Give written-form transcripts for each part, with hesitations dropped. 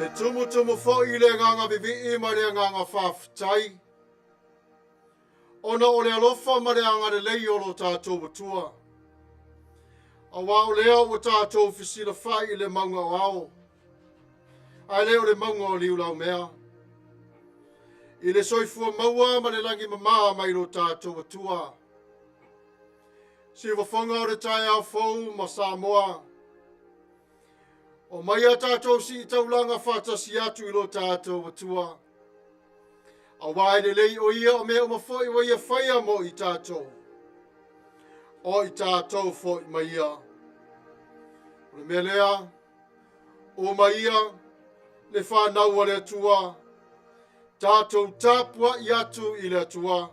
E tumutumu foi le agaga vivii ma le agaga faafetai, ona o le alofa ma le agalelei o lo tatou Atua. Aua o lea ua tatou fesilafai i le mauga o ao, ae le o le mauga o liulaumea. I le soifua maua ma le lagi mama mai lo tatou Atua. Siufofoga o le taeao fou ma Samoa, o mai a tatou sii taulaga faatasi atu i lo tatou Atua. Aua e lelei o ia o mea uma foi ua ia faia mo i tatou. O i tatou foi mai ia. O le mea lea, o mai ia le fanau a le Atua, tatou tapuai atu i le Atua.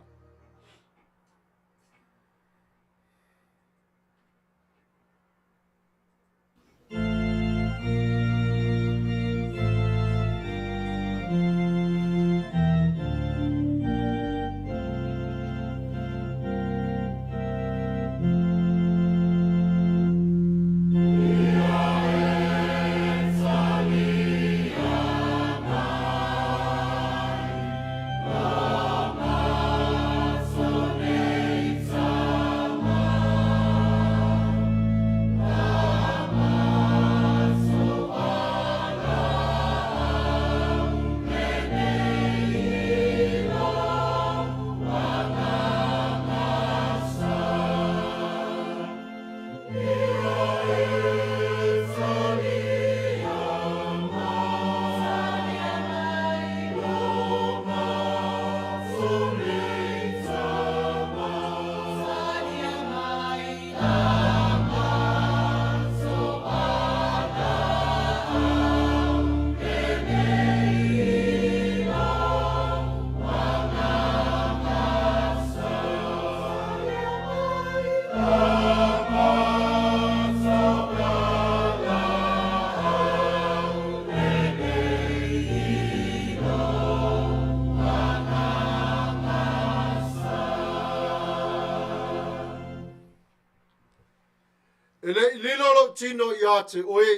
E le i lilo lou tino ia te oe,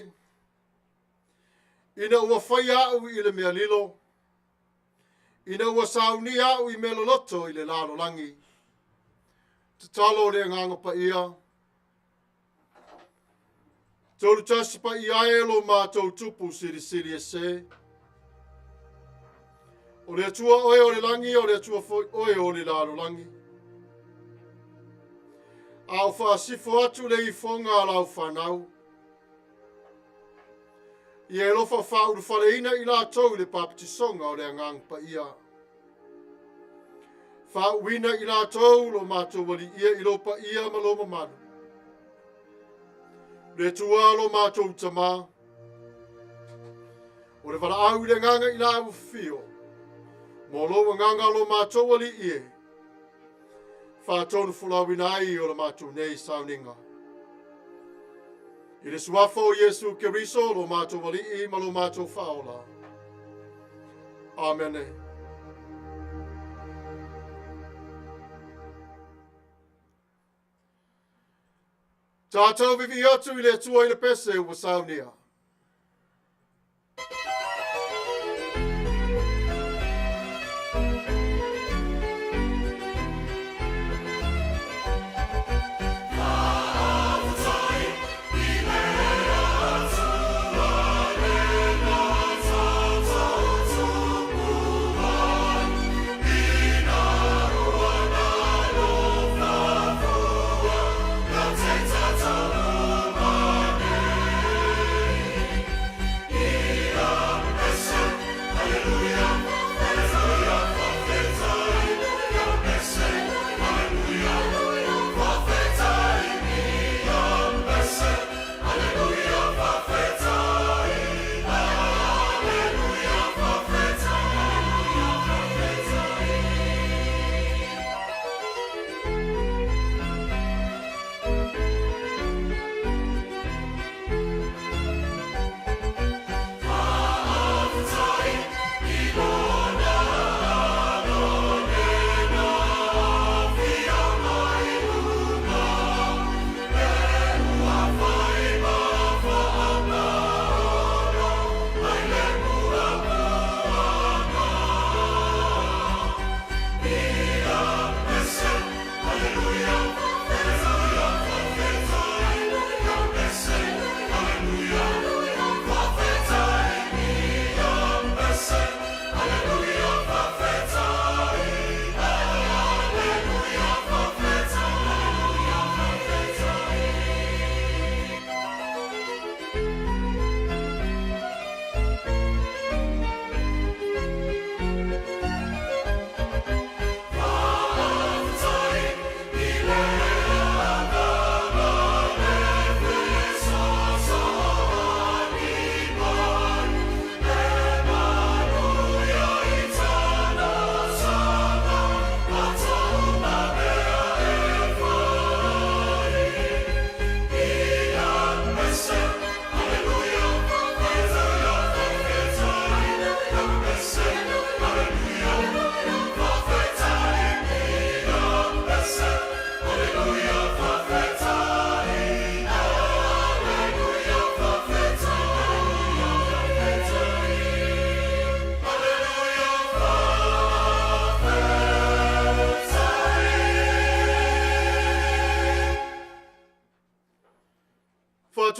ina ua faia au i le mea lilo, ina ua saunia au i mea loloto i le lalolagi. Tatalo o le Agaga Paia. Tolutasi paia e lo matou tupu silisili ese. O le Atua oe o le lagi, o le Atua foi oe o le lalolagi. A o faasifo atu le ifoga a lau fanau. Ia e alofa faaulufaleina i latou i le papatisoga o le Agaga Paia. Faauuina i latou lo matou aliia i lo paia ma lo mamalu. Le Atua lo matou Tamā, o le valaau i le agaga i la ufio, mo lou agaga lo matou alii e, faatonu folauina ai o la matou nei sauniga. I le suafa o Iesu Keriso lo matou alii ma lo matou faaola. Amene. Tatou vivii atu i le Atua i le pese ua saunia.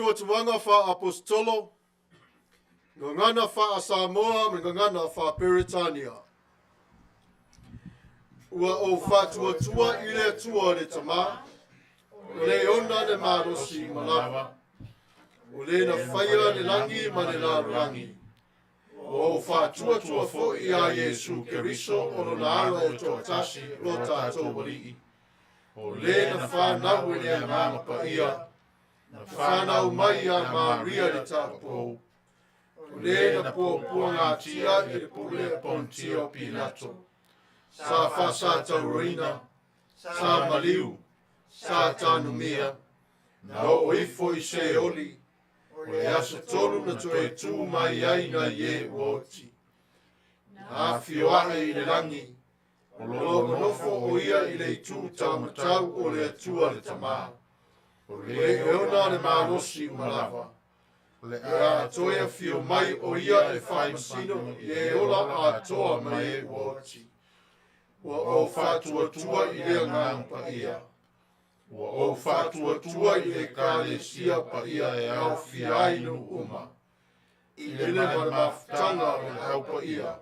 Faatuatuaga Faa-Aposetolo, Gagana Faa-Samoa ma le Gagana Faa-Peretania. Ua ou faatuatua i le Atua le Tamā, o le ona le malosi uma lava, o le na faia le lagi ma le lalolagi. Ua ou faatuatua foi ia Iesu Keriso o lona alo e toatasi lo tatou Alii, o le na fanau e le Agaga Paia, na fanau mai ia Maria le Taupou, o le na puapuagatia i le pule a Pontio Pilato, sa faasatauaina, sa maliu, sa tanumia, na oo ifo i Seoli, o le aso tolu na toe tu mai ai nai e ua oti. Na afio ae i le lagi, o lo o nofo o ia i le itu taumatau o le Atua le Tamā, o le e ona le malosi uma lava. O le a toe afio mai o ia e faamasino i e ola atoa ma e ua oti. Ua ou faatuatua i le Agaga Paia. Ua ou faatuatua i le Ekalesia paia e aofia ai nuu uma, i le ma le mafutaga o le Au Paia,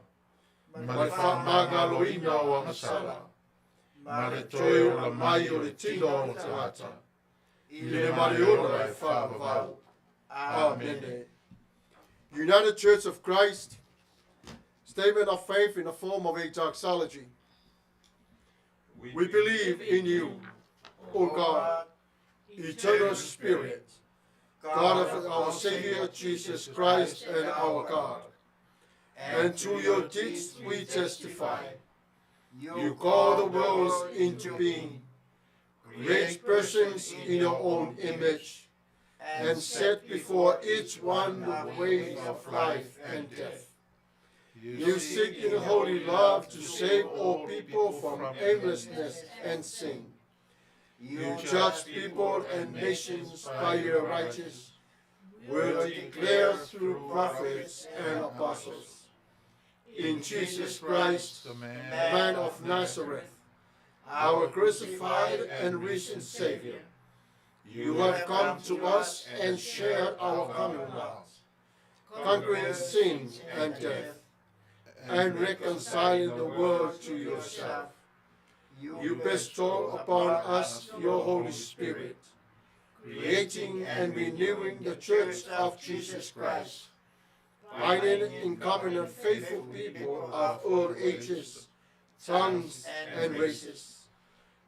ma le faamagaloina o agasala, ma le toe ola mai o le tino o le tagata, i le ma le ola e faavavau. Amene. United Church of Christ, statement of faith in the form of a doxology. We believe in you, O God, eternal Spirit, God of our Savior Jesus Christ and our God. And to your deeds we testify. You call the worlds into being, create persons in your own image, and set before each one the way of life and death. You seek in holy love to save all people from aimlessness and sin. You judge people and nations by your righteous word declared through prophets and apostles. In Jesus Christ, the man of Nazareth, our crucified and risen Savior, you have come to us and shared our common lot, conquering sin and death, and reconciling the world to yourself. You bestow upon us your Holy Spirit, creating and renewing the Church of Jesus Christ, binding in covenant faithful people of all ages, tongues, and races.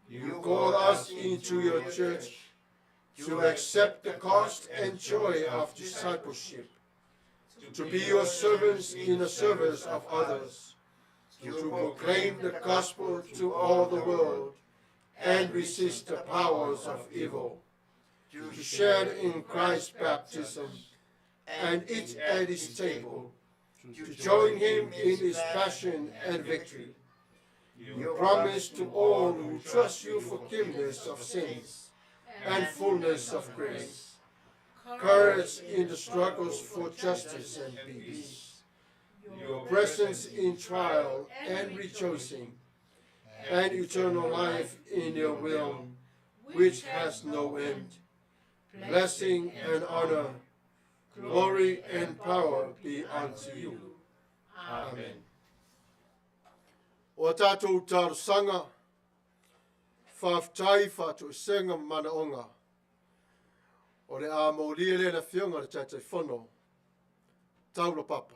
You call us into your church to accept the cost and joy of discipleship, to be your servants in the service of others, to proclaim the gospel to all the world and resist the powers of evil, to share in Christ's baptism and eat at his table, to join him in his passion and victory. You promise to all who trust you forgiveness of sins and fullness of grace, courage in the struggles for justice and peace, your presence in trial and rejoicing, and eternal life in your will, which has no end. Blessing and honor, glory and power be unto you. Amen. O tātou talosaga, whawhtai whaatoesega ma manaoga. O le a molia lea le afioga le Taitaifono, Taula Papa.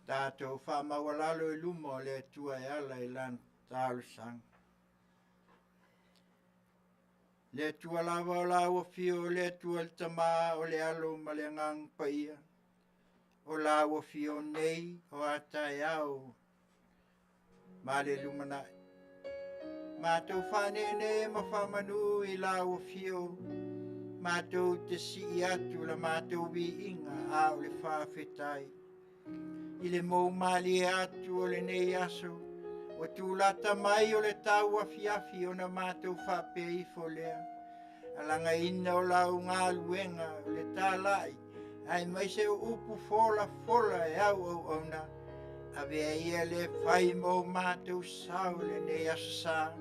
Tatou faamaualalo i luma o le Atua e ala i lana talosaga. Le Atua lava o la ua fio, o le Atua le Tama, o le Alo ma le Agaga Paia, o la ua fio nei o a taeao ma le lumanai. Matou faaneenee ma faamanu i la ua fio, matou te sii atu la matou viiga a o le faafetai. I le mou malie atu o lenei aso, ua tulata mai o le tau afiafi ona matou faapea ifo lea. Alagaina o lau galuega o le talai, Aemaise o upu folafola e au auauna, avea ia le fai ma o matou sao i lenei aso sa,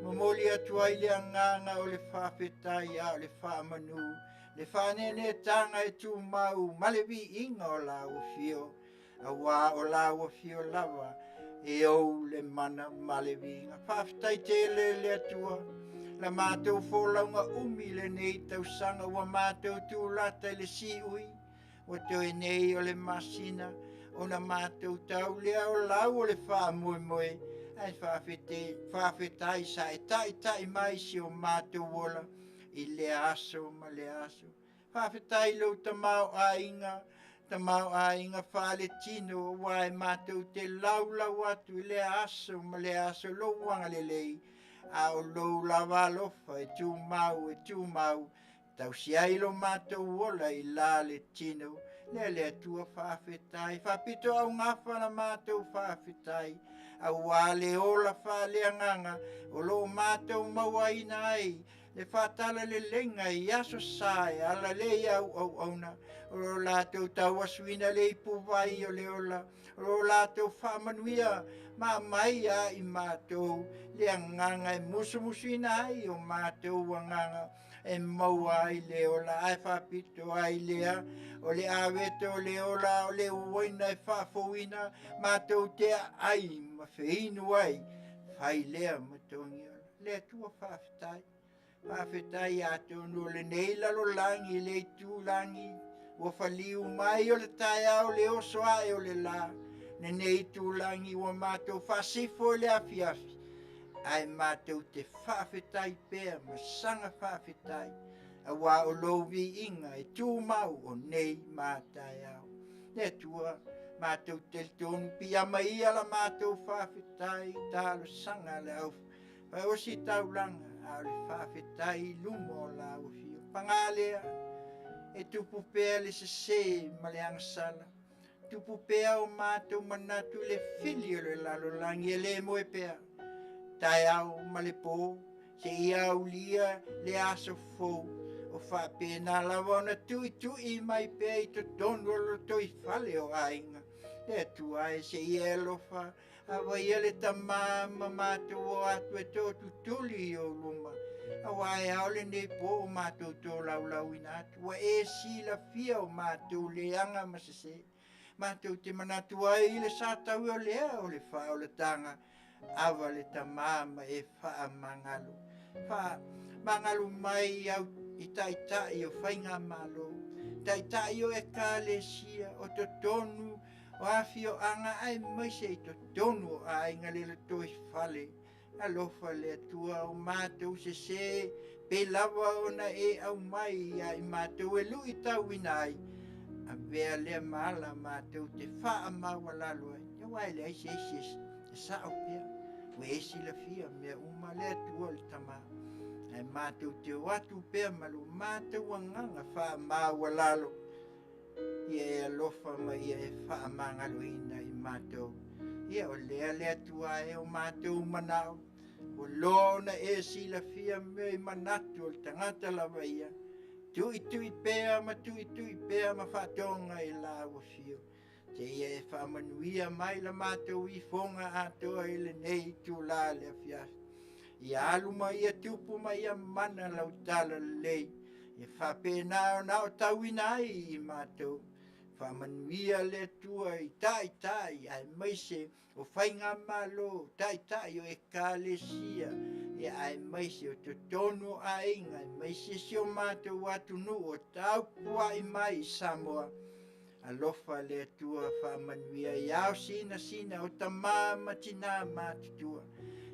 momoli atu ai le agaga o le faafetai a o le faamanu, le faaneeneetaga e tumau ma le viiga o lau afio, aua o lau afio lava e ou le mana ma le viiga. Faafetai tele le Atua, la matou folauga umi i lenei tausaga ua matou tulata i le siui, ua toe nei o le masina ona matou tau lea o lau o le faamoemoe, ae faafetai sa e taitai mai si o matou ola i lea aso ma lea aso. Faafetai i lou tamaoaiga, tamaoaiga faaletino, aua e matou te laulau atu i lea aso ma lea aso lou agalelei, a o lou lava alofa e tumau, e tumau, tausi ai lo matou ola i la le tino. Lea le Atua faafetai, faapito augafa la matou faafetai, aua le ola faaleagaga o lo o matou mauaina ai le faatalaleleiga i aso sa e alalei au auauna, o lo latou tauasuina le ipuvai o le ola, o lo latou faamanuia ma aumai ia i matou le agaga e musumusuina ai o matou agaga e maua ai le ola, ae faapito ai lea o le avete o le ola o le uaina e faafouina matou te aai ma feinu ai, fai lea ma togi ola. Le Atua faafetai, faafetai atonu o lenei lalolagi le itulagi ua faliu mai o le taeao le oso ae o le la, lenei itulagi ua matou faasifo i le afiafi, ae matou te faafetai pea ma saga faafetai, aua o lou viiga e tumau o nei ma taeao. Le Atua, matou talitonu piiama ia la matou faafetai talosaga le au faeosi taulaga, a o le faafetai i luma o lau afio. Paga lea, e tupu pea le sese ma le agasala, tupu pea o matou manatu i le fili o le lalolagi e le moe pea, taeao ma le po, seia aulia le aso fou, o faapena lava ona tuitui mai pea i totonu o lotoifale o aiga. Le Atua e seia e alofa, avaia le tamā ma matou o atu e tootutuli i ou luma, aua e ao lenei po o matou tolaulauina atu, ua e silafia o matou leaga ma sese. Matou te manatu ai i le sataui o lea o le faaolataga, ava le tamā ma e faamagalo. Faamagalo mai au i taitai o faigamalo, taitai o ekalesia, o totonu o afioaga aemaise i totonu o aiga le lotoifale. Alofa le Atua o matou sese, pe lava ona e aumai ia i matou e luitauina ai, avea lea ma ala matou te faamaualalo ai. Aua e leai se isi e sao pea, ua e silafia mea uma le Atua o le Tamā, ae matou te o atu pea ma lo matou agaga faamaualalo, ia e alofa ma ia e faamagaloina i matou. Ia o lea le Atua e o matou manao, ua loa ona e silafia mea i manatu o le tagata lava ia, tuitui pea ma tuitui pea ma faatoga i lau afio, seia e faamanuia mai la matou ifoga atoa i lenei itulā le afiafi. Ia alu ma ia tupu ma ia mana lau talalelei, ia faapena ona aotauina ai i matou. Faamanuia le Atua i taitai aemaise o faigamalo, taitai o ekalesia, ia aemaise o totonu o aiga, aemaise si o matou atunuu o taupuai mai i Samoa. Alofa le Atua faamanuia i ao sinasina o tamā ma tinā matutua.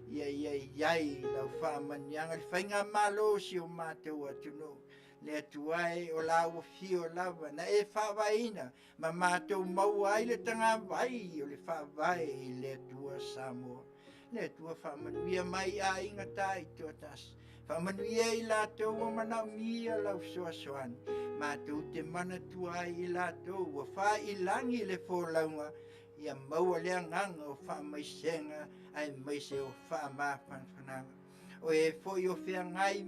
Ia ia iai lau faamanuiaga le faigamalo o si o matou atunuu. Le Atua e o lau afio lava na e faavaeina ma matou maua ai le tagavai o le faavae i le Atua Samoa. Le Atua faamanuia mai i aiga taitoatasi, faamanuia i latou ua manaomia lau fesoasoani, matou te manatua ai i latou ua failagi le folauga, ia maua le agaga o faamaisega aemaise o faamafanafanaga. O e foi o feagai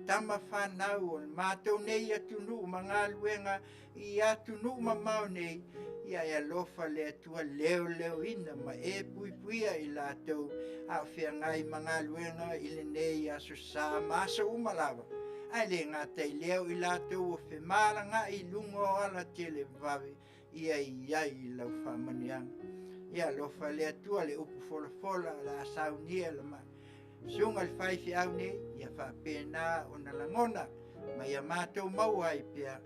tama fanau o le matou nei atunuu ma galuega i atunuu mamao nei, ia e alofa le Atua leoleoina ma e puipuia i latou a o feagai ma galuega i lenei aso sa ma aso uma lava, ae le gata i lea o i latou ua femalagaai i luga o alatelevave, ia i ai i lau faamanuiaga. Ia alofa le Atua le upu folafola o le a saunia e le susuga i le faifeau nei, ia faapena ona lagona ma ia matou maua ai pea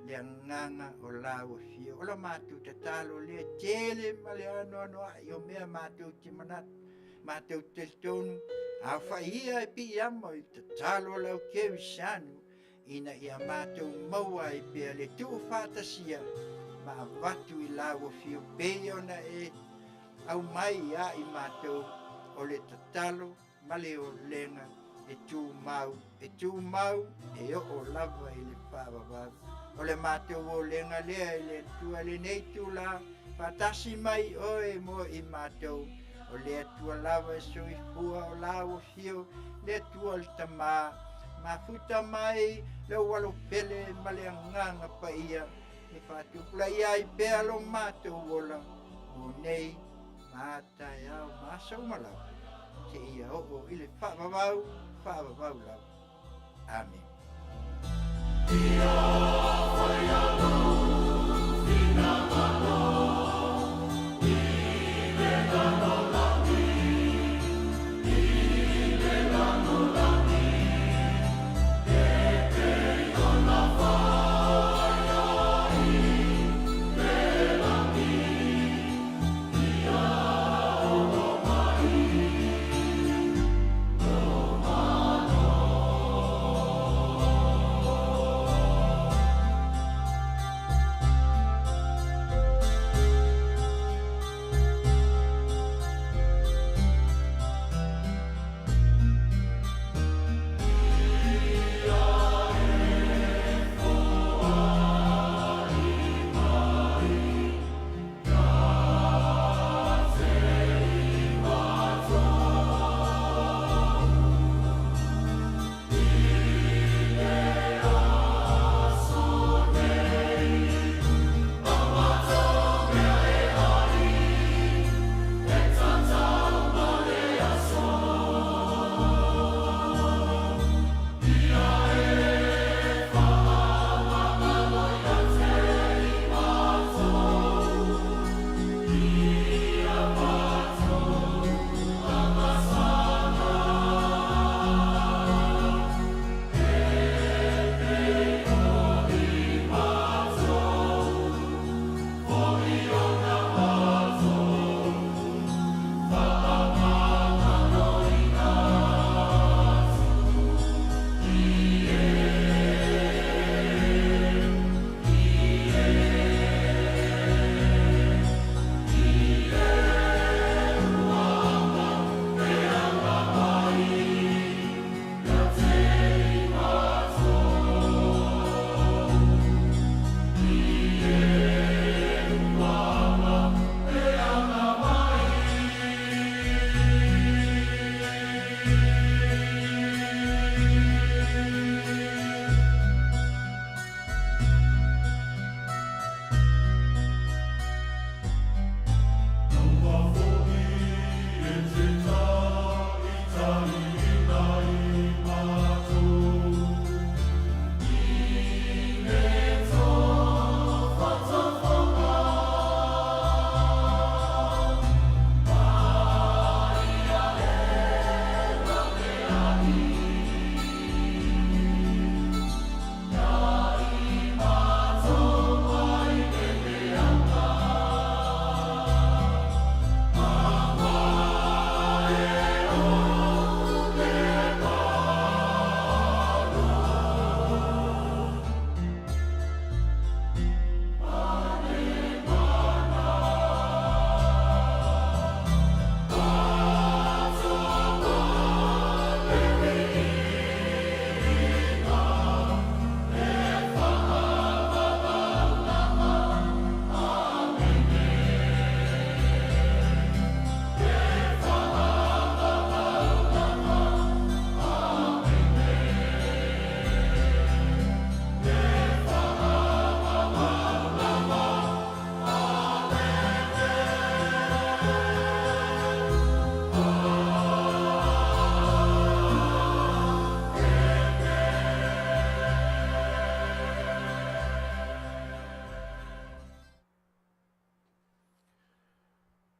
le agaga o lau afio. O la matou tatalo lea tele ma le anoanoai o mea matou te manatu, matou te talitonu, aofai ia e piiama i tatalo a le au kerisiano ina ia matou maua ai pea le tuufaatasia ma avatu i lau afio pei ona e aumai ia i matou o le tatalo ma le olega e tumau, e tumau, e oo lava i le faavavau. O le matou olega lea i le Atua i lenei itula, faatasi mai oe mo i matou, o le Atua lava e soifua o lau afio, le Atua o le Tama, mafuta mai lou alo pele ma le Agaga Paia, e faatupulaia ai pea lo matou ola mo nei ma a taeao ma aso uma lava, seia oo i le faavavau, faavavau lava. Amene.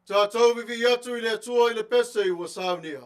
Tatou vivii atu i le Atua i le pese ua saunia.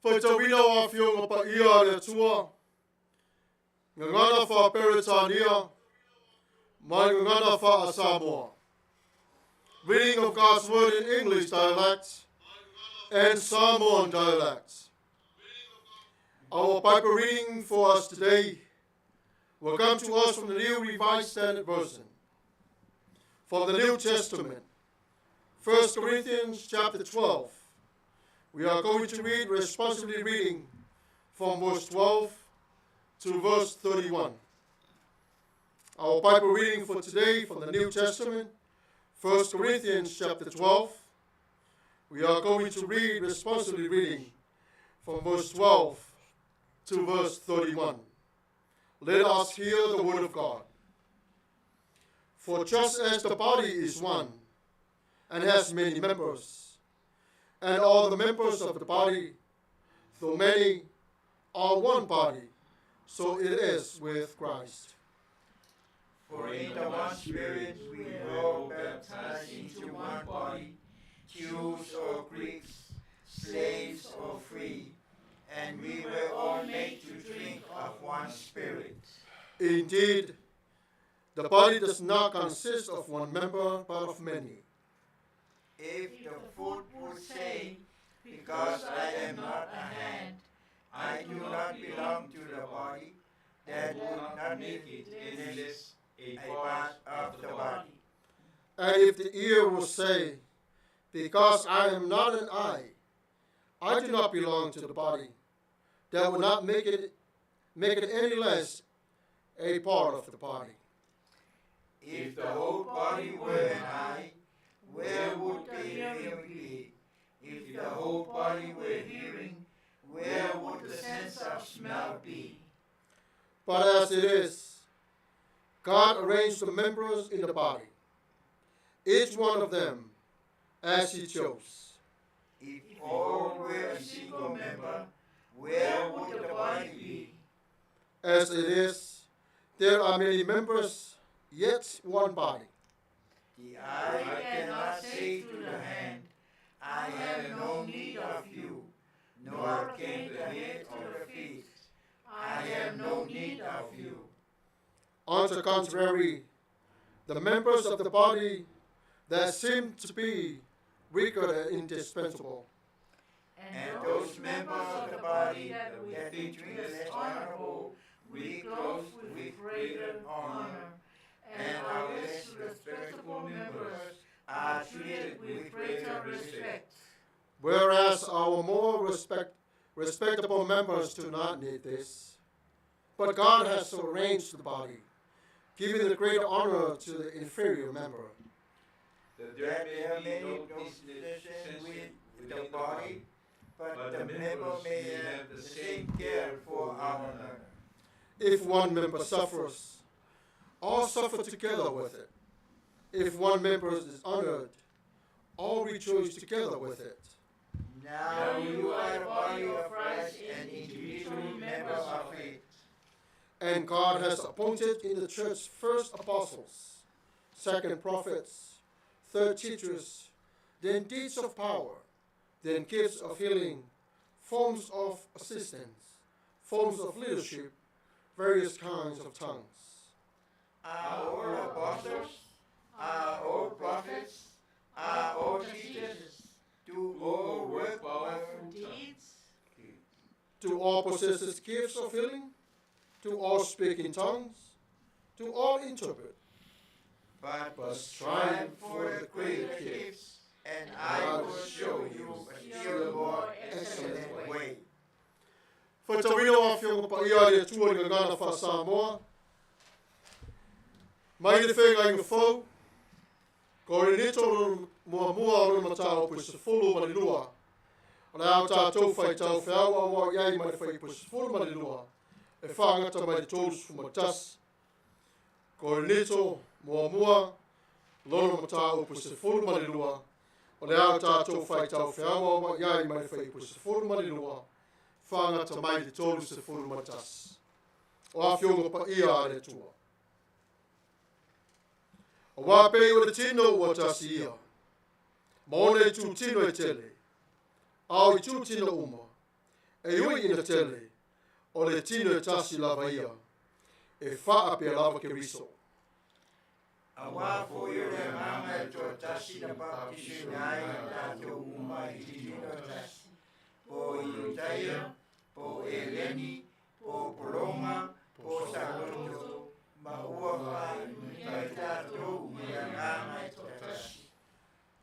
Faitauina o Afioga Paia a le Atua, Gagana Faa-Peretania, ma Gagana Faa-Samoa. Reading of God's Word in English dialect and Samoan dialect. Our Bible reading for us today will come to us from the New Revised Standard Version, from the New Testament, 1 Corinthians chapter 12. We are going to read responsively reading from verse 12 to verse 31. Our Bible reading for today from the New Testament, 1 Corinthians chapter 12. We are going to read responsively reading from verse 12 to verse 31. Let us hear the word of God. For just as the body is one and has many members, and all the members of the body, though many, are one body, so it is with Christ. For in the one Spirit we were all baptized into one body, Jews or Greeks, slaves or free, and we were all made to drink of one Spirit. Indeed, the body does not consist of one member, but of many. If the foot would say, Because I am not a hand, I do not belong to the body, that would not make it any less a part of the body. And if the ear will say, Because I am not an eye, I do not belong to the body, that would not make it any less a part of the body. If the whole body were an eye, where would the hearing be? If the whole body were hearing, where would the sense of smell be? But as it is, God arranged the members in the body, each one of them as he chose. If all were a single member, where would the body be? As it is, there are many members, yet one body. The eye cannot say to the hand, I have no need of you, nor can the head to the feet, I have no need of you. On the contrary, the members of the body that seem to be weaker and indispensable, And those members of the body that we think less honorable, we clothe with greater honor, and our less respectable members are treated with greater respect. Whereas our more respectable members do not need this. But God has so arranged the body, giving the greater honor to the inferior member, That there may be no dissension with the body, but the member may have the same care for one another. If one member suffers, all suffer together with it. If one member is honored, all rejoice together with it. Now you are the body of Christ and individually members of it. And God has appointed in the church first apostles, second prophets, third teachers, then deeds of power, then gifts of healing, forms of assistance, forms of leadership, various kinds of tongues. Are all apostles? Are all prophets? Are all teachers? Do all work powerful deeds? Do all possess the gifts of healing? Do all speak in tongues? Do all interpret? But strive for the greater gifts, and I will show you a still more excellent way. Faitauina o afioga paia a le Atua i le gagana faa-Samoa. Mai le feagaiga fou, Korinito lona muamua o lona mataupu e 12. O le a tatou faitau feauauau i ai mai le fuaiupu e 12 e faagata mai le 31. Korinito muamua lona mataupu e 12 o le a tatou faitau feauauau i ai mai le fuaiupu e 12 faagata mai le 31. O afioga paia a le Atua. Auā pei o le tino ua tasi ia, ma ona itutino e tele, a o itutino uma, e ui ina tele, o le tino e tasi lava ia, e faapea lava Keriso. Auā foi o le Agaga e toatasi na bapatisina ai tatou uma i le tino e tasi, po o Iutaia, po o Eleni, po o pologa, po o saloto, ma ua faainuina ai tatou i le Agaga e toatasi.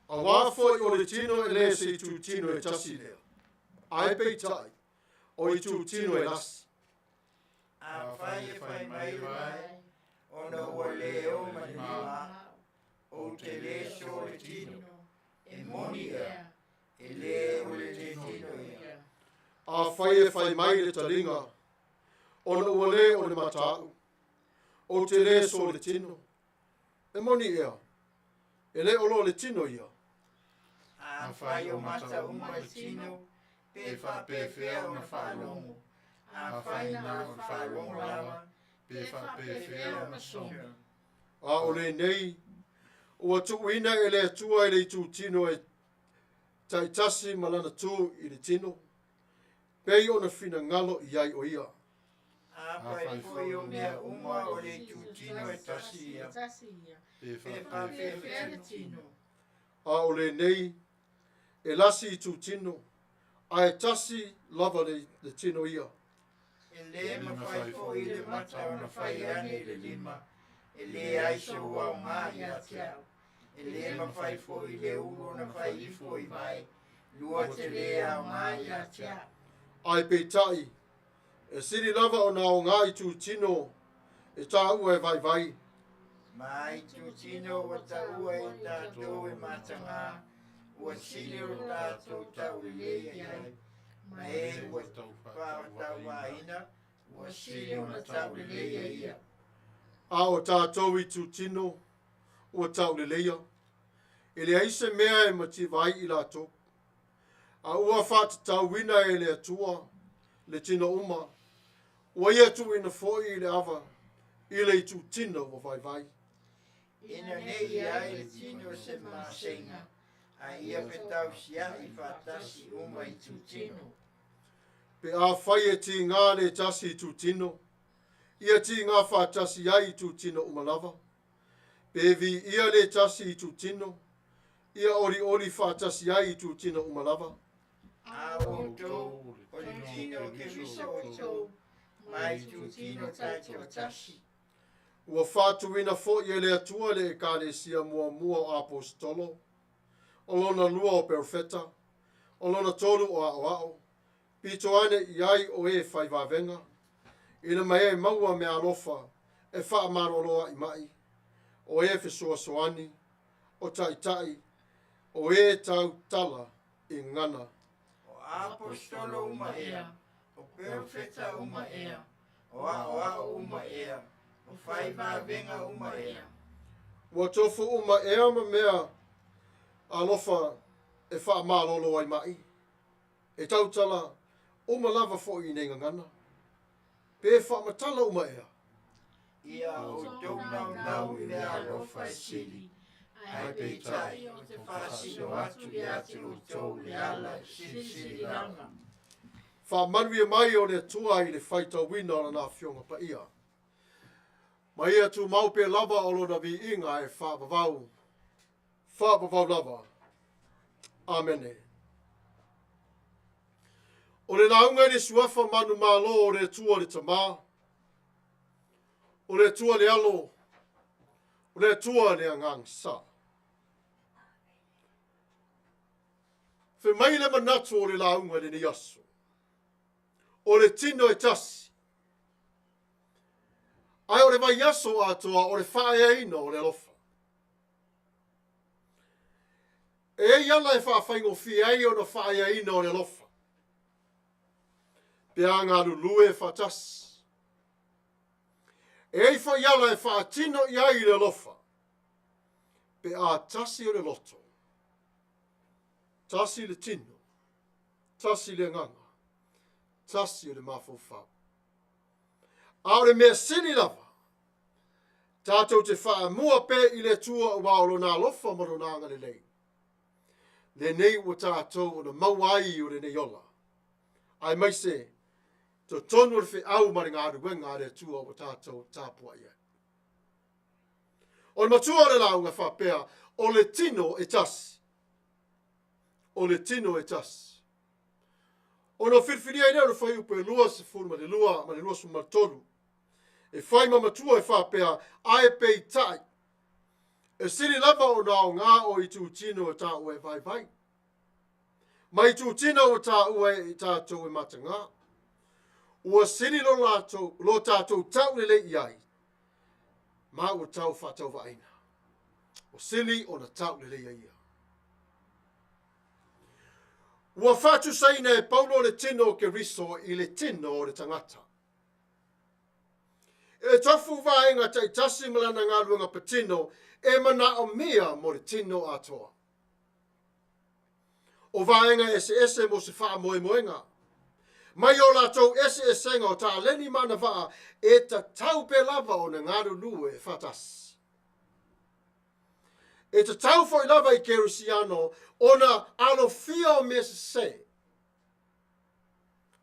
Auā foi o le tino e le se itutino e tasi lea, ae peitai, O itutino e lasi. Afai e fai mai le vae, ona ua le o ma le lima, ou te le so le tino, e moni ea, e le o le tino ia. Afai e fai mai le taliga, ona ua le o le mata a'u, ou te le so le tino, e moni ea, e le o lo le tino ia. Afai o mata uma le tino, pe faapefea ona faalogo? Afai na o le faalogo lava, pe faapefea ona sogi? A o lenei, ua tuuina e le Atua i le itutino e taitasi ma lana tu i le tino, pei ona finagalo i ai o ia. Afai foi o mea uma o le itutino e tasi ia, pe faapefea le tino? A o lenei, e lasi itutino, ae tasi lava le tino ia. E le mafai foi le mata ona fai ane i le lima, e leai sou aoga ia te au. E le mafai foi le ulu ona fai ifo i vae, lua te le aoga ia te au. Ae peitai, e sili lava ona aoga itutino e taua e vaivai. Ma itutino ua taua e tatou e matagā, ua sili o le tatou taulelei i ai, ma e ua faatauvaina, ua sili ona tauleleia ia. A o tatou itutino ua tauleleia, e leai se mea e mativa ai i latou. A ua faatatauina e le Atua le tino uma, ua ia tuuina foi i le ava i le itutino ua vaivai. Ina ne i ai le tino se maseiga, a ia fetausia'i faatasi uma itutino. Pe afai e tigā le tasi itutino, ia tigā faatasi ai itutino uma lava. Pe viia le tasi itutino, ia olioli faatasi ai itutino uma lava. A outou, o le tino o Keriso outou, ma itutino taitoatasi. Ua faatuina foi e le Atua le Ekalesia muamua o aposetolo, o lona lua o perofeta, o lona tolu o aoao, pito ane i ai o e fai vavega, ina ma e maua meaalofa e faamalolo ai mai, o e fesoasoani, o taitai, o e tautala i gagana. O aposetolo uma ea, o perofeta uma ea, o aoao uma ea, o fai vavega uma ea. Ua tofu uma ea ma mea alofa e faamalolo ai mai, e tautala uma lava foi i nei gagana, pe faamatala uma ea. Ia outou naunau i meaalofa e sili, ae peitai ou te faasino atu ia te outou le ala e silisili lava. Faamanuia mai o le Atua i le faitauina o lana Afioga Paia. Ma ia tumau pea lava o lona viiga e faavavau, faavavau lava. Amene. O le lauga i le suafa manumalo o le Atua le Tama, o le Atua le Alo, o le Atua le Agaga Sa. Fai mai le manatu o le lauga i lenei aso, o le tino e tasi, ae o le vaiaso atoa o le faaeaina o le alofa. E ai ala e faafaigofie ai ona faaeaina o le alofa, pe a galulue faatasi. E ai foi ala e faatino i ai le alofa, pe a tasi o le loto, tasi le tino, tasi le agaga, tasi o le mafaufau. A o le mea sili lava, tatou te faamua pea i le Atua aua o lona alofa ma lona agalelei. Lenei ua tatou ona maua ai o lenei ola, aemaise totonu o le feau ma le galuega a le Atua ua tatou tapuai ai. O le matua o le lauga faapea, o le tino e tasi. O le tino e tasi. Ona filifilia ai lea o le fuaiupu e 22 ma le 23, e fai ma matua e faapea, ae peitai, e sili lava ona aoga o itutino e taua e vaivai, ma itutino ua taua e tatou e matagā. Ua sili lo latou, lo tatou taulelei i ai, ma ua tau faatauvaaina. Ua sili ona tauleleia ia. Ua faatusaina e Paulo le tino o Keriso i le tino o le tagata. E tofu vaega taitasi ma lana galuega patino e manaomia mo le tino atoa. O vaega eseese mo se faamoemoega. Mai o latou eseesega o taleni ma agavaa e tatau pea lava ona galulue faatasi. E tatau foi lava i Kerisiano ona alofia o mea sese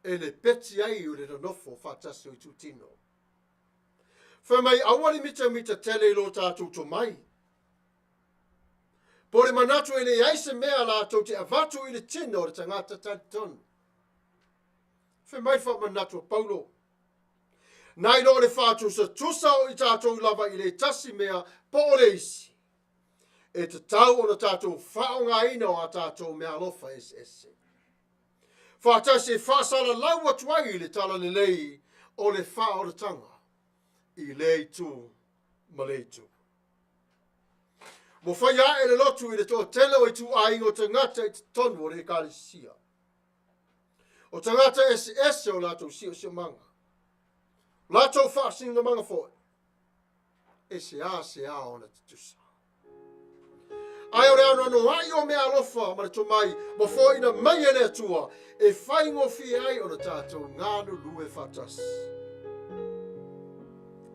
e lepeti ai o le nonofo faatasi o itutino. Fai mai aua le mitamita tele i lo tatou tomai. Po o le manatu e leai se mea latou te avatu i le tino o le tagata talitonu. Fai mai le faamanatu a Paulo, Nai lo le faatusatusa o i tatou lava i le tasi mea po o le isi, e tatau ona tatou faaaogaina o a tatou meaalofa eseese. Faatasi e faasalalau atu ai le talalelei o le faaolataga i lea itu ma lea itu. Ua faia ae le lotu i le toatele o ituaiga o tagata i totonu o le ekalesia. O tagata eseese o latou siosiomaga, latou faasinomaga foi, e seasea ona tutusa. Ae o le anoanoai o meaalofa ma le tomai ma foaiina mai e le Atua e faigofie ai ona tatou galulue faatasi.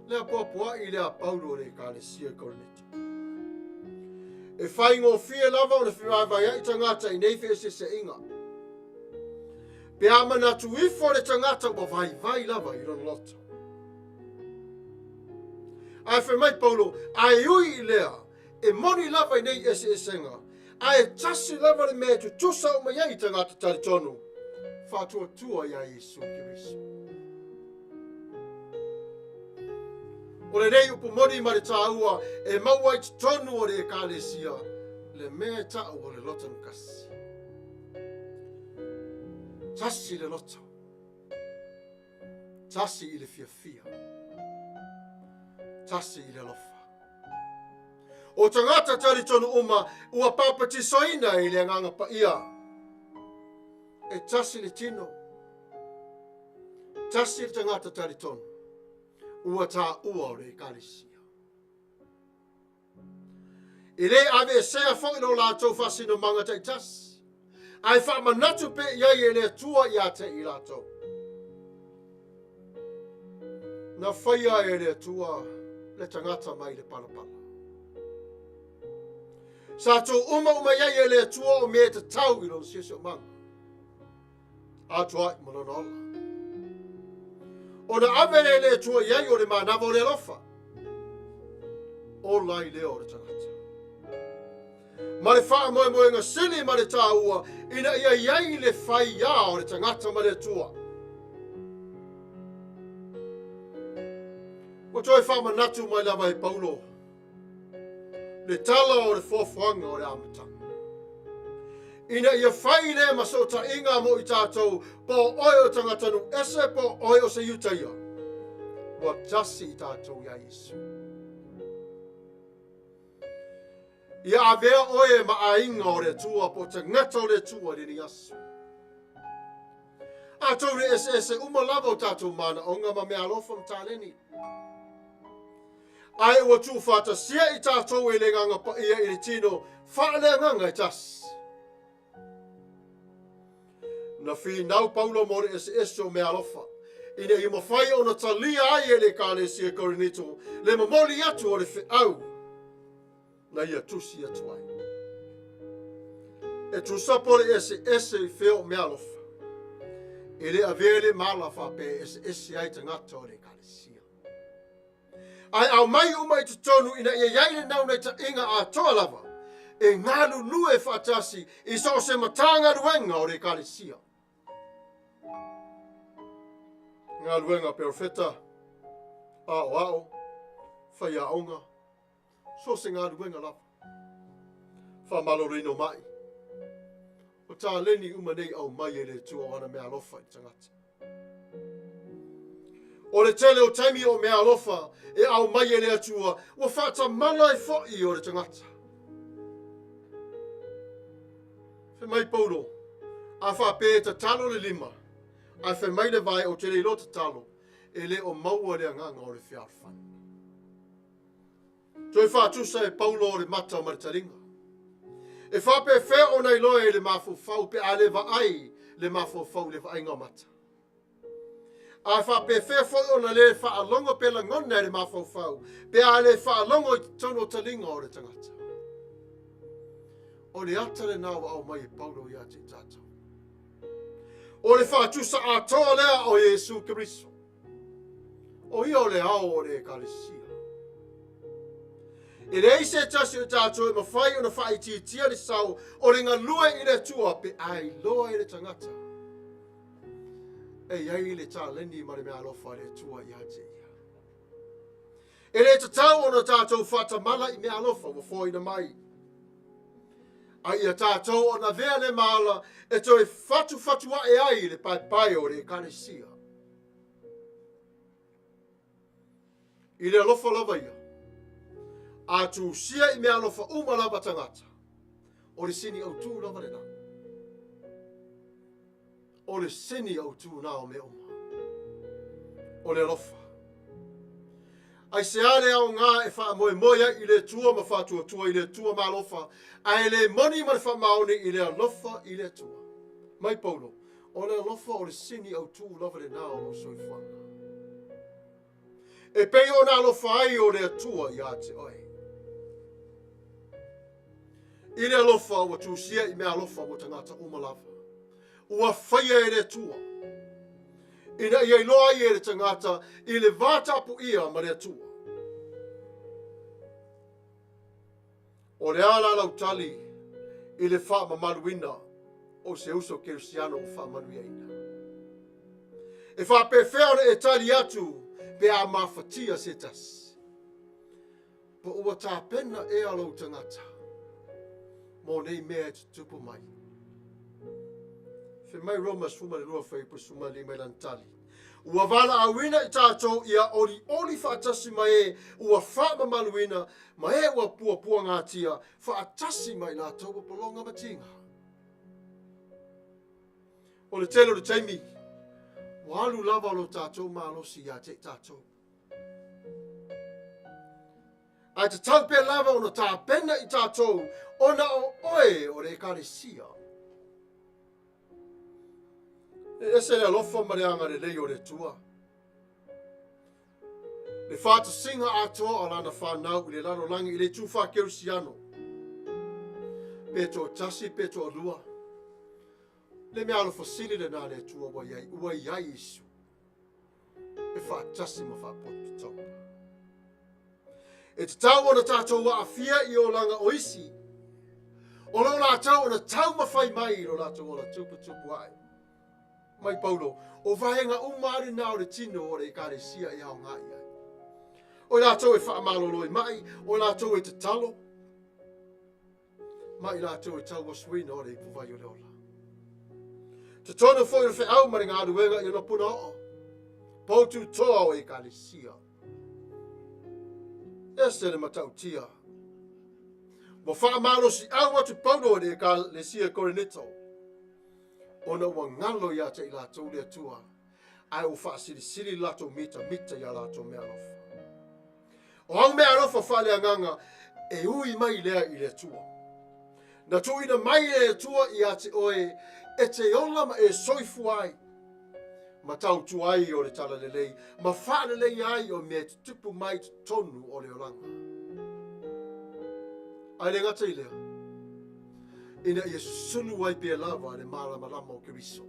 Le apoapoai lea a Paulo i le Ekalesia i Korinito. E faigofie lava ona fevaevaea'i tagata i nei feeseeseaiga. Pe a manatu ifo le tagata ua vaivai lava i lona loto. Ae fai mai Paulo, ae ui i lea, e moni lava i nei eseesega, ae tasi lava le mea e tutusa uma i ai tagata talitonu, faatuatua iā Iesu Keriso. O lenei upu moni ma le tāua e maua i totonu o le Ekalesia le mea e ta'u o le loto kasi. Tasi le loto. Tasi i le fiafia. Tasi i le alofa. O tagata talitonu uma ua papatisoina i le Agaga Paia. E tasi le tino. Tasi le tagata talitonu ua taua o le Ekalesia. E lē aveesea foi lo latou faasinomaga taitasi, ae faamanatu pea i ai e le Atua ia te i latou. Na faia e le Atua le tagata mai le palapala. Sa tuu umauma i ai e le Atua o mea e tatau i lona siosiomaga. Atoai ma lona ola. Ona ave lea e le Atua i ai o le manava o le alofa. Ola ai lea o le tagata. Ma le faamoemoega sili ma le tāua ina ia i ai le faiā o le tagata ma le Atua. Ua toe faamanatu mai lava e Paulo le tala o le foafoaga o le amataga. Ina ia fai lea ma sootaiga mo i tatou, po o oe o tagatanuu ese, po o oe o se Iutaia, ua tasi i tatou iā Iesu. Ia avea oe ma aiga o le Atua po o tagata o le Atua i lenei aso. Atonu e eseese uma lava o tatou manaoga ma meaalofa ma taleni. Ae ua tuufaatasia i tatou e le Agaga Paia i le tino faaleagaga e tasi. Na finau Paulo mo le eseese o meaalofa, ina ia mafai ona talia ai e le Ekalesia i Korinito le momoli atu o le feau na ia tusi atu ai. E tusa po le eseese i fea o meaalofa, e le avea le mala faapea e eseese ai tagata o le Ekalesia. Ae aumai uma i totonu ina ia i ai le naunaitaiga atoa lava e galulue faatasi i so o se Matagaluega o le Ekalesia. Galuega perofeta, aoao, faiaoga, so o se galuega lava. Faamaloloina o mai. O taleni uma nei aumai e le Atua o ana meaalofa i le tagata. O le tele o taimi o meaalofa e aumai e le Atua, ua faatamala ai foi o le tagata. Fai mai Paulo, a faapea e tatalo le lima, ae fai mai le vae ou te le iloa tatalo, e le o maua le agaga o le fealofani. Toe faatusa e Paulo o le mata ma le taliga. E faapefea ona iloa e le mafaufau pe a le vaai le mafaufau i le vaaiga o mata? A faapefea foi ona le faalogo pe lagona e le mafaufau pe a le faalogo i totonu o taliga o le tagata? O le ata lena ua aumai e Paulo ia te i tatou. O le faatusa atoa lea o Iesu Keriso. O ia o le ao o le Ekalesia. E leai se tasi o tatou e mafai ona faaitiitia le sao o le galue i le Atua pe a iloa e le tagata e i ai le taleni ma le meaalofa a le Atua ia te ia. E le tatau ona tatou faatamala i meaalofa ua foaina mai. A ia tatou ona avea le maala e toe fatufatu ae ai le paepae o le Ekalesia. I le alofa lava ia, a tusia i meaalofa uma lava tagata, o le sini autū lava lena. O le sini autū na o mea uma. O le alofa. Aisea le aoga e faamoemoe ai i le Atua ma faatuatua i le Atua ma alofa, ae le moni ma le faamaoni i le alofa i le Atua? Mai Paulo, o le alofa o le sini autū lava lena o lou soifuaga. E pei ona alofa ai o le Atua ia te oe. I le alofa ua tusia i meaalofa mo tagata uma lava. Ua faia e le Atua. Ina ia iloa ai e le tagata i le va tapuia ma le Atua. O le a la lau tali i le faamamaluina o se uso kerisiano ua faamanuiaina? E faapefea ona e tali atu pe a mafatia se tasi? Po ua tapena ea lou tagata mo nei mea e tutupu mai? Fai mai Roma 12 fuaiupu 15 i lana tali. Ua valaauina i tatou ia olioli faatasi ma e ua faamamaluina ma e ua puapuagatia faatasi ma i latou ua pologa ma tiga. O le tele o le taimi, ua alu lava lo tatou malosi ia te i tatou. Ae tatau pea lava ona tapena i tatou ona o oe o le Ekalesia. E ese le alofa ma le agalelei o le Atua. Le faatasiga atoa o lana fanau i le lalolagi i le itu faakerisiano. Pe toatasi pe toalua. Le mea alofa sili lena a le Atua ua i ai, ua i ai Iesu e faatasi ma faapotopotoga. E tatau ona tatou aafia i olaga o isi, o lo latou ona taumafai mai i lo latou ola tuputupu ae. Mai Paulo, o vaega uma lava lena o le tino o le Ekalesia e aoga i ai. O i latou e faamalolo i mai, o i latou e tatalo, ma i latou e tauasuina o le ipuvai o le ola. Totonu foi o le feau ma le galuega i ona punaoo, poututoa o Ekalesia. Ese le matautia. Ua faamalosiau atu Paulo i le Ekalesia i Korinito, ona ua galo ia te i latou le Atua, ae ua faasilisili le latou mitamita i a latou meaalofa. O au meaalofa faaleagaga e ui mai lea i le Atua. Na tuuina mai e le Atua ia te oe e te ola ma e soifua ai, ma tautua ai o le talalelei, ma faaleleia ai o mea e tutupu mai i totonu o le olaga. Ae le gata i lea, ina ia susunu ai pea lava le malamalama o Keriso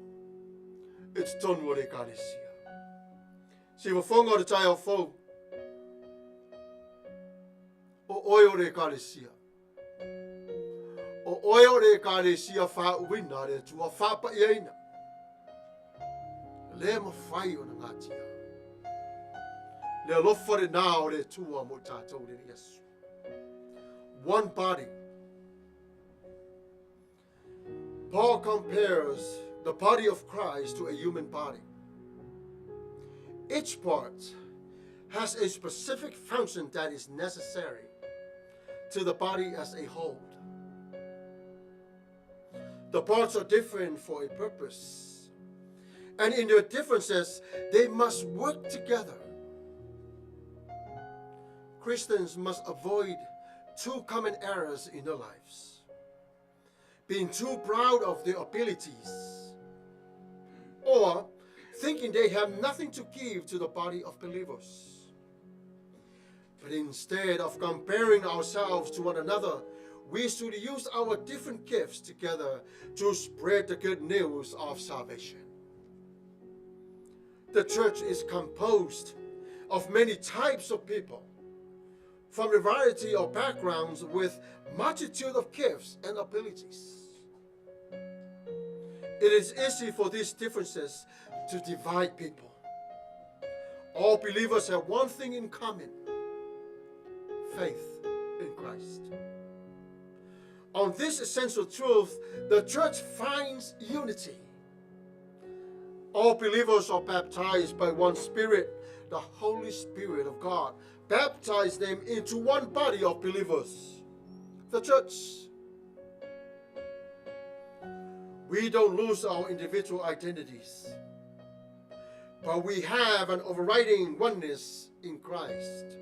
i totonu o le Ekalesia. Siufofoga o le taeao fou, o oe o le Ekalesia. O oe o le Ekalesia faauuina a le Atua, faapaiaina. Le mafai ona gatia. Le alofa lena o le Atua mo i tatou i lenei aso. One body. Paul compares the body of Christ to a human body. Each part has a specific function that is necessary to the body as a whole. The parts are different for a purpose. And in their differences, they must work together. Christians must avoid two common errors in their lives being too proud of their abilities or thinking they have nothing to give to the body of believers. But instead of comparing ourselves to one another, we should use our different gifts together to spread the good news of salvation. The church is composed of many types of people from a variety of backgrounds with multitude of gifts and abilities. It is easy for these differences to divide people. All believers have one thing in common faith in Christ. On this essential truth, the church finds unity. All believers are baptized by one Spirit, the Holy Spirit of God. Baptize them into one body of believers, the church. We don't lose our individual identities, but we have an overriding oneness in Christ.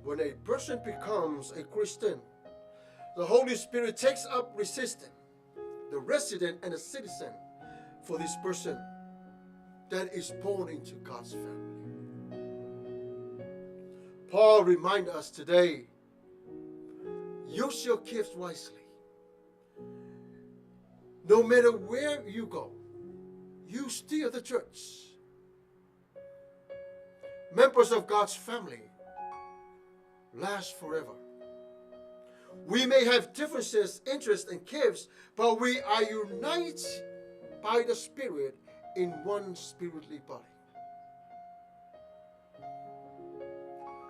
When a person becomes a Christian, the Holy Spirit takes up resistance, the resident and the citizen for this person that is born into God's family. Paul reminds us today use your gifts wisely. No matter where you go, you steer the church. Members of God's family last forever. We may have differences, interests, and gifts, but we are united by the Spirit in one spiritually body.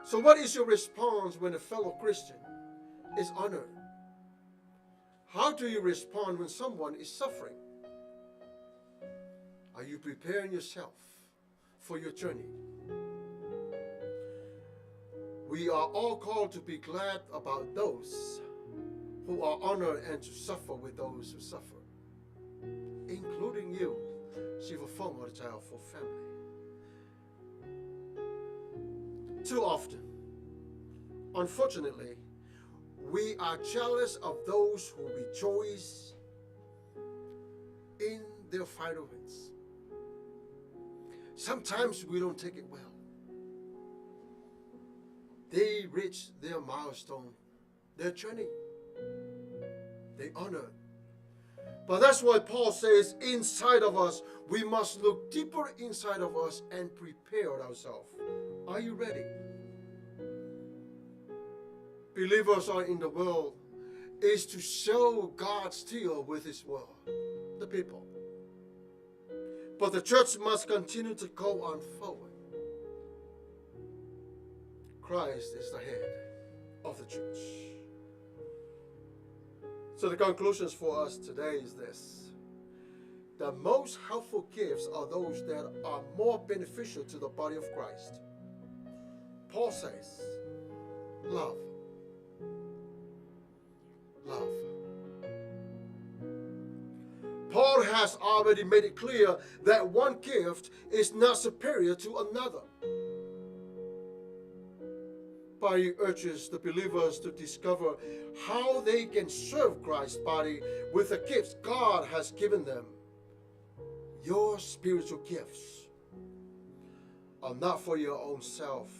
So, what is your response when a fellow Christian is honored? How do you respond when someone is suffering? Are you preparing yourself for your journey? We are all called to be glad about those who are honored and to suffer with those who suffer, including you, Sivafonga for family. Too often, unfortunately, we are jealous of those who rejoice in their final wins. Sometimes we don't take it well. They reach their milestone, their journey. They honor. But that's why Paul says inside of us, we must look deeper inside of us and prepare ourselves. Are you ready? Believers are in the world is to show God's deal with his world, the people. But the church must continue to go on forward. Christ is the head of the church. So the conclusions for us today is this. The most helpful gifts are those that are more beneficial to the body of Christ. Paul says, love. Love. Paul has already made it clear that one gift is not superior to another. But he urges the believers to discover how they can serve Christ's body with the gifts God has given them. Your spiritual gifts are not for your own self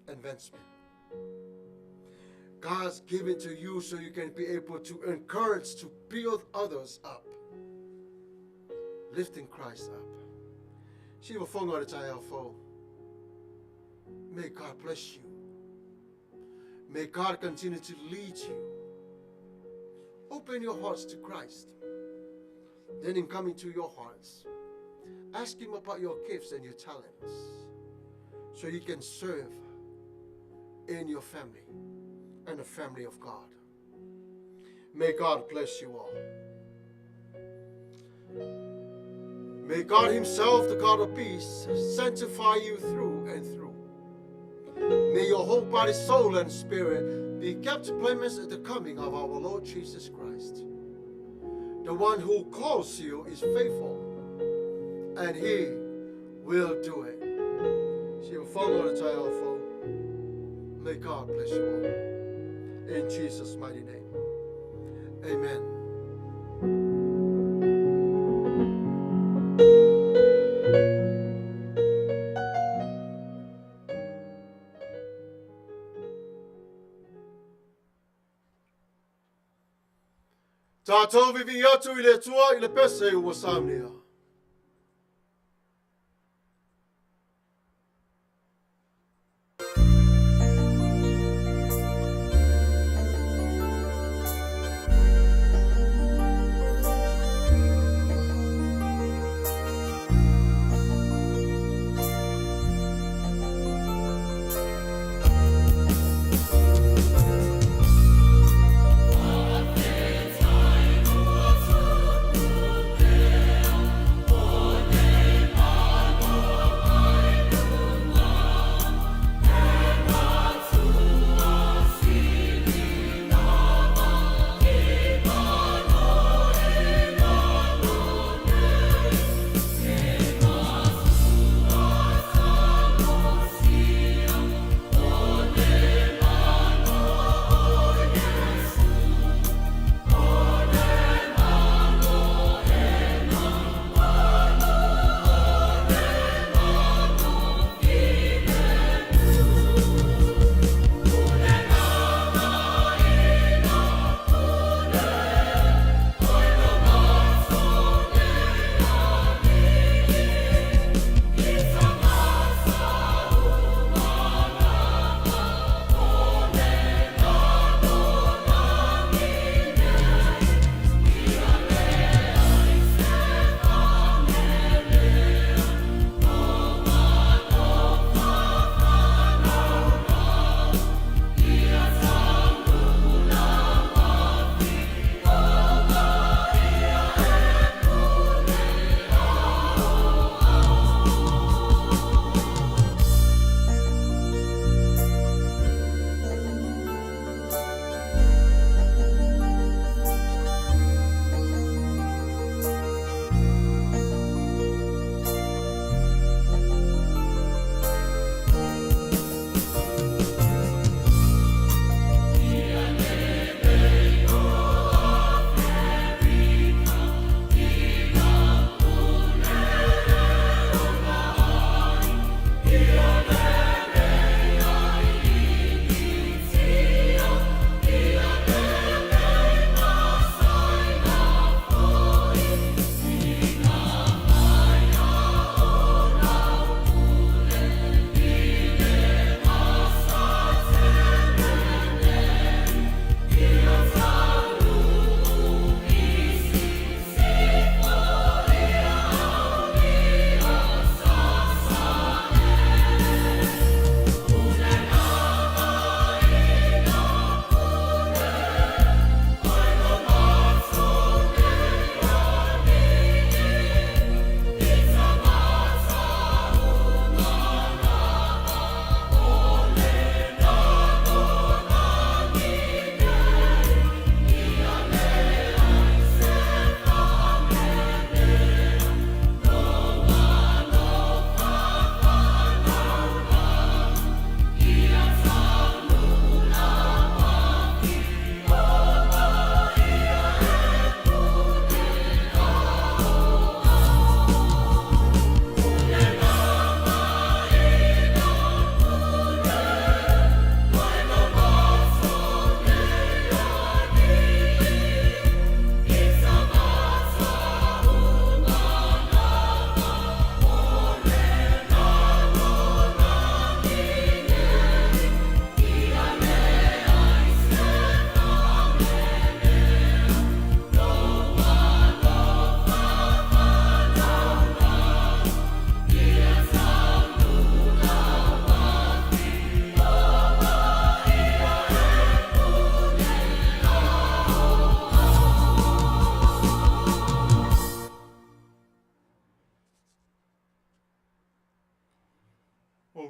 advancement. God's given to you so you can be able to encourage, to build others up, lifting Christ up. May God bless you. May God continue to lead you. Open your hearts to Christ. Then in coming to your hearts, ask Him about your gifts and your talents so you can serve in your family and the family of God. May God bless you all. May God Himself, the God of peace, sanctify you through and through. May your whole body, soul, and spirit be kept blameless at the coming of our Lord Jesus Christ. The one who calls you is faithful, and he will do it. May God bless you all. In Jesus' mighty name. Amen. Tātou vivi atu i le Atua i le pese ua saunia.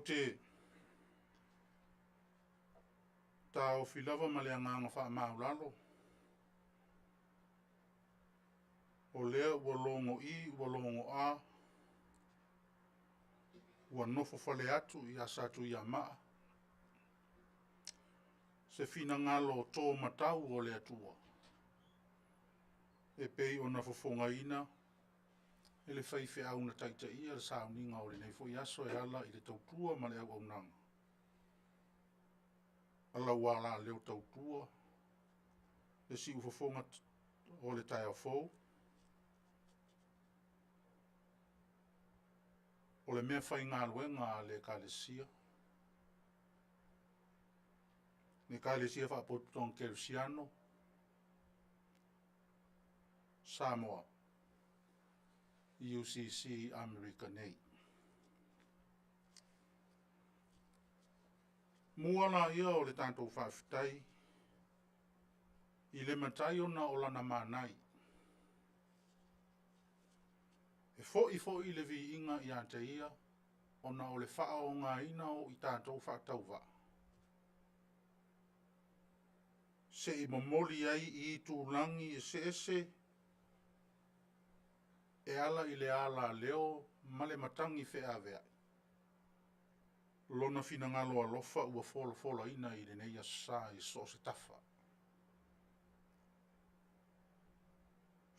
te taofi lava ma le agaga faamaualalo, o lea ua logo'i ua logo'a, ua nofofale atu ia Satuiamaa se finagalo to matau o le Atua e pei ona fofogaina e le faifeau na taitaia le sauniga o lenei foi aso e ala i le tautua ma le auaunaga a lau alaleo tautua, le siufofoga o le taeao fou, o le meafaigaluega a le Ekalesia, le Ekalesia Faapotopotoga Kerisiano Samoa, UCC i Amerika nei. Mua laia o le tatou faafetai i le Matai ona o lana manai. E foi foi le viiga ia te ia ona o le faaaogaina o i tatou faatauvaa se i momoli ai i itulagi eseese e ala i le alaleo ma le matagi feaveai lona finagalo alofa ua folafolaina i lenei aso Sa i so o se tafa.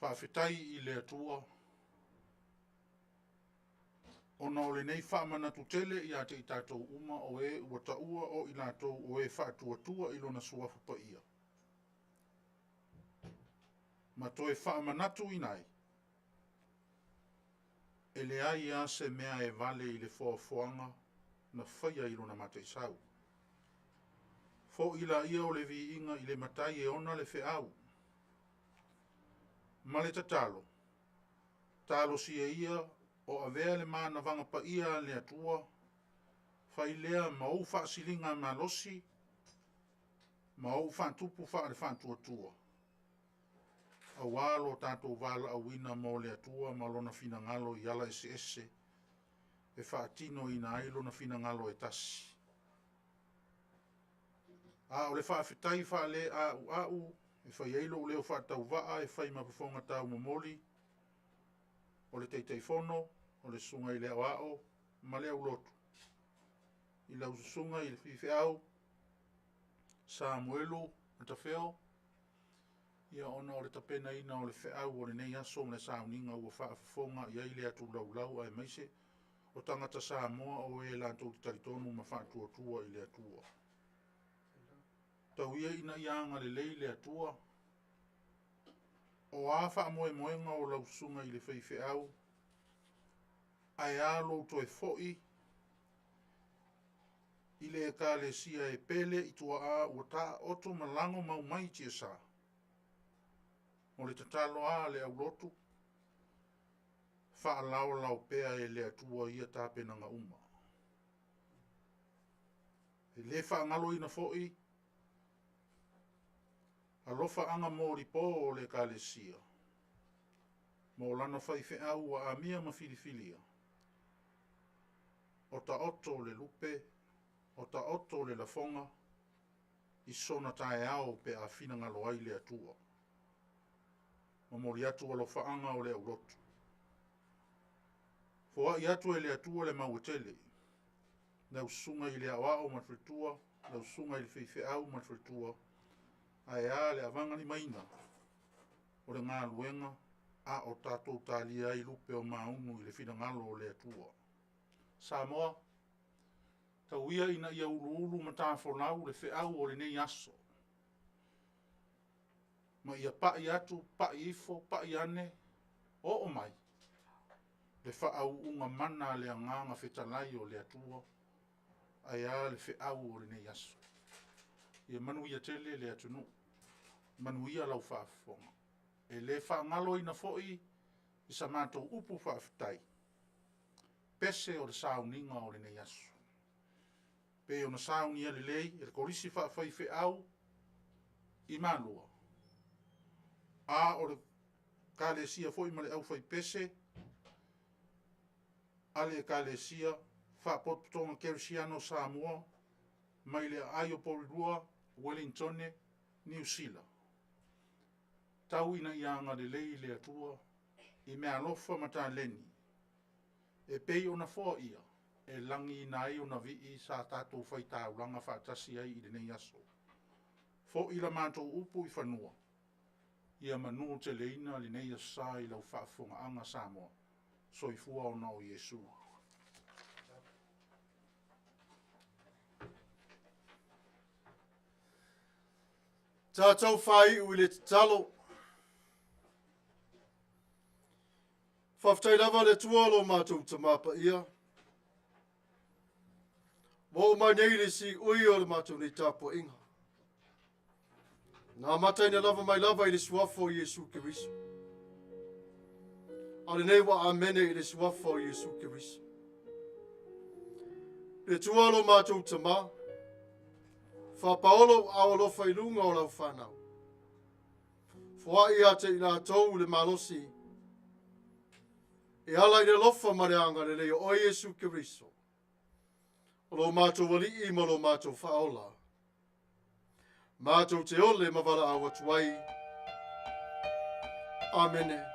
Faafetai i le Atua ona o lenei faamanatu tele ia te i tatou uma o e ua taua o i latou o e faatuatua i lona suafa paia, ma toe faamanatuina ai, e leai lava se mea e vale i le foafoaga na faia i lona mataisau. Foi laia o le viiga i le Matai e ona le feau, ma le tatalo, talosia ia o avea le manavaga paia a le Atua, fai lea ma ou faasiligamalosi ma ou faatupu faale-faatuatua, aua lo tatou valaauina mo le Atua ma lona finagalo i ala eseese e faatinoina ai lona finagalo e tasi. A o le faafetai faaleauau e fai ai lou leo faatauvaa e fai ma fofoga taumomoli o le Taitaifono, o le Susuga i le Aoao ma le Aulotu, i lau Susuga i le Faifeau Samuelu Matafeo, ia ona o le tapenaina o le feau o lenei aso ma le sauniga ua faafofoga i ai le atulaulau aemaise o tagata Samoa o e latou te talitonu ma faatuatua i le Atua. Tau ia ina ia agalelei le Atua, o a faamoemoega o lau susuga i le faifeau, ae a lou toe foi i le Ekalesia e pele i tuaa ua taoto ma lago mau mai i tiasa. O le tatalo lava a le aulotu, faalaolao pea e le Atua ia tapenaga uma. E le faagaloina foi alofaaga molipo o le Ekalesia mo lana faifeau ua amia ma filifilia, o taoto le lupe, o taoto le lafoga i sona taeao pe a finagalo ai le Atua. Momoli atu alofaaga o le aulotu. Foai atu e le Atua le mau e tele, lau susuga i le aoao ma le faletua, lau susuga i le faifeau ma le faletua, ae a le avagalimaina o le galuega a o tatou talia ai lupe o maunu i le finagalo o le Atua. Samoa, tau ia ina ia uluulu matafolau le feau o lenei aso, ma ia pai atu, pai ifo, pai ane, oo mai le faauuga mana a le Agaga Fetalai o le Atua, ae a le feau o lenei aso. Ia manuia tele le atunuu, manuia lau faafofoga. E le faagaloina foi i sa matou upu faafetai, pese o le sauniga o lenei aso. Pei ona saunia lelei e le Kolisi Faafaifeau i Malua, a o le Ekalesia foi ma le aufaipese a le Ekalesia. Faapotopotoga Kerisiano o Samoa mai le aai o Porirua, Uelintone, Niu Sila. Tau ina ia agalelei le Atua i meaalofa ma taleni e pei ona foaia e lagiina ai ona vii sa tatou faitaulaga faatasi ai i lenei aso. Foi la matou upu i fanua, ia manuteleina lenei aso sa i lau faafofogaaga Samoa. Soifua ona o Iesu. Tatou faaiu i le tatalo. Faafetai lava le Atua lo matou Tamā Paia. Ua oo mai nei le siui o le matou nei tapuaiga. Na amataina lava mai lava i le suafa o Iesu Keriso. A o lenei ua amene i le suafa o Iesu Keriso. Le Atua lo matou Tamā, faapaolo au alofa i luga o lau fanau. Foai ia te i latou le malosi e ala i le alofa ma le agalelei o oe Iesu Keriso, o lo matou alii ma lo matou faaola. Matou te ole ma valaau atu ai. Amene.